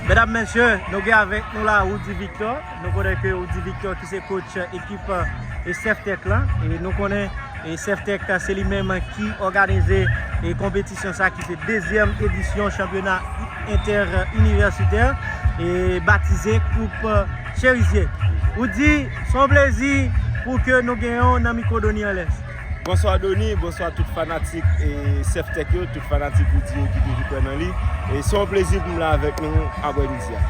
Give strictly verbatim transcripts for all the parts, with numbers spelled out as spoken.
Medam, mesye, nou gen avèk nou la Roudy Victor. Nou konnen ke Roudy Victor ki se coach ekip e Seftech la. E nou konnen e Seftech se li menm ki òganize e konpetisyon sa ki se dezyèm edisyon chanpyona entè inivèsitè e batize Koup Cherizier. Roudy, se yon plezi pou ke nou genyen w nan mikwo Dony Anlès. Bonswa Dony, bonswa tout fanatik e Seftech yo, tout fanatik Roudy yo ki toujou kwè nan li. E se yon plezi pou m la avèk nou aprè midi a.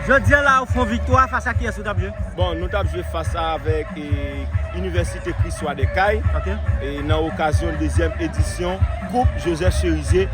Jodi a la, ou fè yon viktwa, fas a kiyès ou t ap jwe? Bon, nou t ap jwe fas avèk e, Inivèsite Christ Roi des Cayes Ok. e, nan okazyon dezyèm edisyon Koup Joseph Cherizier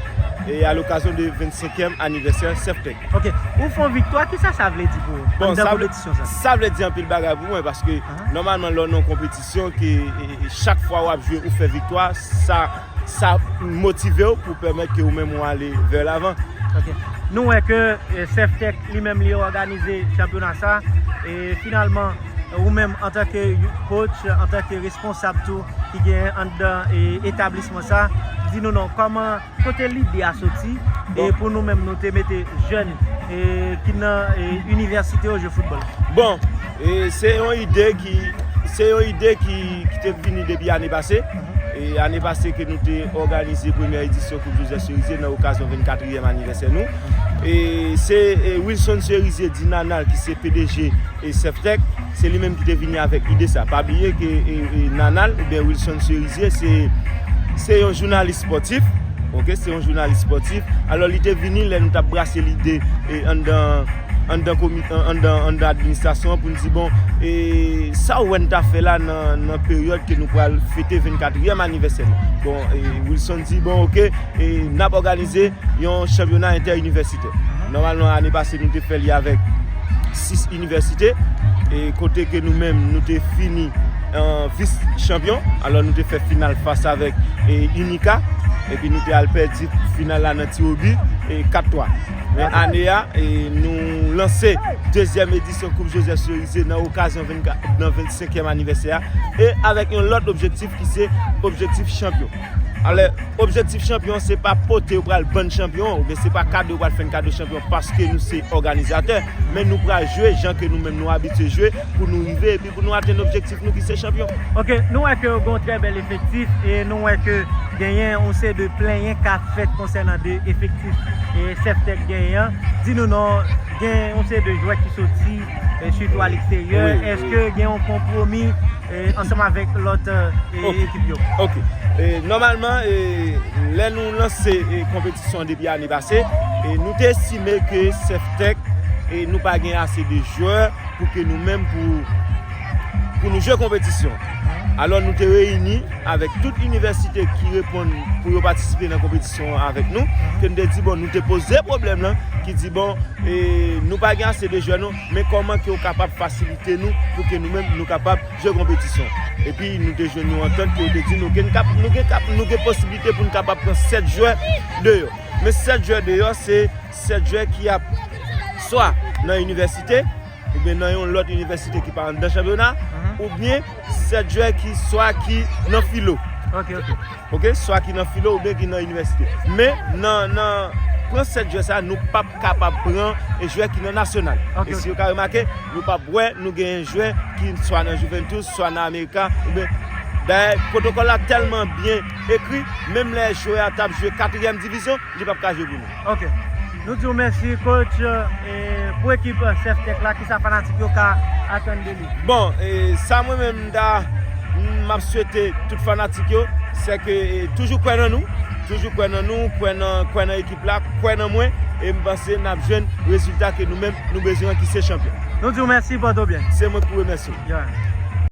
e a lokazyon de vennsenkyèm anivèsè Seftech. Ok. Ou fè yon viktwa, kisa sa vle di pou ou? Bon, anndan sa vle, konpetisyon sa? Sa vle di anpil bagay pou mwen paske Ahan. nòmalman lè w nan yon konpetisyon ke e, e, chak fwa w ap jwe ou fè viktwa, sa, sa motive w pou pèmèt ke ou menm ou ale vè lavan. Ok. Nou wè ke e, Seftech li menm li òganize chanpyona sa e finalman ou menm antanke coach, antanke responsab tou ki genyen anndan e, etablisman sa, di nou non, kòman, kote lide a soti e Bon. pou nou menm nou te mete jèn e, ki nan e, inivèsite yo jwe foutbòl? Bon, e, se yon ide ki, se yon ide ki, ki te vini depi ane pase. E ane pase ke nou te òganize premyè edisyon Koup Joseph Cherizier nan okazyon vennkatriyèm anivèsè nou. E se e, Wilson Cherizier di Nanal ki se P D G e Seftech, se li menm ki te vini avèk ide sa. Pa bliye ke e, e, Nanal oubyen Wilson Cherizier se, se yon jounalis spòtif. Ok, se yon jounalis spòtif. Alò li te vini lè nou t ap brase lide e, anndan anndan komi, an- anndan anndan administrasyon an pou n di bon, e, sa w wè n ta fè la nan, nan peryòd ke nou pral fete vennkatriyèm anivèsè nou. Bon, e, Wilson di bon, ok, e, n ap òganize yon chanpyona entè inivèsitè. Nòmalman ane pase nou te fè li avèk sis inivèsite e kote ke nou menm nou te fini an vis chanpyon. Alò nou te fè final fas avèk e, Unica epi nou te al pèdi final la nan tiwobi e kat twa. Men ane a e, nou lanse dezyèm edisyon Koup Joseph Cherizier nan okazyon vennkat, nan vennsenkyèm anivèsè a e avèk yon lòt objektif ki se objektif chanpyon. Alè, objektif chanpyon se pa pote yo pral bann chanpyon oubyen se pa kado yo pral fè n kado chanpyon paske nou se òganizatè, men nou pral jwe jan ke nou menm nou abitye jwe pou nou rive epi pou nou atenn objektif nou ki se chanpyon. Ok, nou wè ke gen yon trè bèl efektif e nou wè ke genyen yon seri de plenyen k ap fèt konsènan de efektif e Seftech genyen an. Di nou non, gen yon seri de jwè ki soti e, sitou a leksteryè. Wi, wi. Èske gen yon konpwomi e, ansanm avèk lòt e, Ok. ekip yo? Ok. E, nòmalman, e, lè nou lanse e, konpetisyon an depi ane pase, e, nou te estime ke Seftech e, nou pa gen ase de jwè pou ke nou menm pou, pou nou jwe konpetisyon. Alò nou te reyini avèk tout inivèsite ki reponn pou yo patisipe nan konpetisyon an avèk nou, ke nou te di bon, nou te poze pwoblèm lan, ki di bon, e, nou pa gen ase de jwè nou, men kòman ke yo kapab fasilite nou pou ke nou menm nou kapab jwe konpetisyon. Epi nou te jwenn yon antant ke yo te di nou ke n kap, nou gen kap, nou gen posiblite pou n kapab pran sèt jwè deyò. Men sèt jwè deyò se sèt jwè ki ap swa nan inivèsite oubyen nan yon lòt inivèsite ki pa anndan chanpyona, Mhm. oubyen sèt jwè ki swa ki nan filo. Ok, ok. Ok, swa ki nan filo oubyen ki nan inivèsite. Men nan, nan pran sèt jwè sa, nou p ap kapab pran e jwè ki nan nasyonal. Ok, E si ok. yo ka remake, nou p ap wè nou genyen jwè ki swa nan Juventus, swa nan Amerika, oubyen dayè pwotokòl la tèlman byen ekri, menm lè jwè a t ap jwe katriyèm divizyon, li p ap ka jwe pou nou. Ok. Nou di w mèsi, coach, e, pou ekip Seftech la, kisa fanatik yo ka atann de li? Bon, e, sa mwen menm m ta, m ap swete tout fanatik yo, se ke, e, toujou kwè nan nou, toujou kwè nan nou, kwè nan, kwè nan ekip la, kwè nan mwen, e m panse n ap jwenn rezilta ke nou menm nou bezwen an ki se chanpyon. Nou di w mèsi, pòte w byen. Se mwen ki pou remèsye w. Yeah.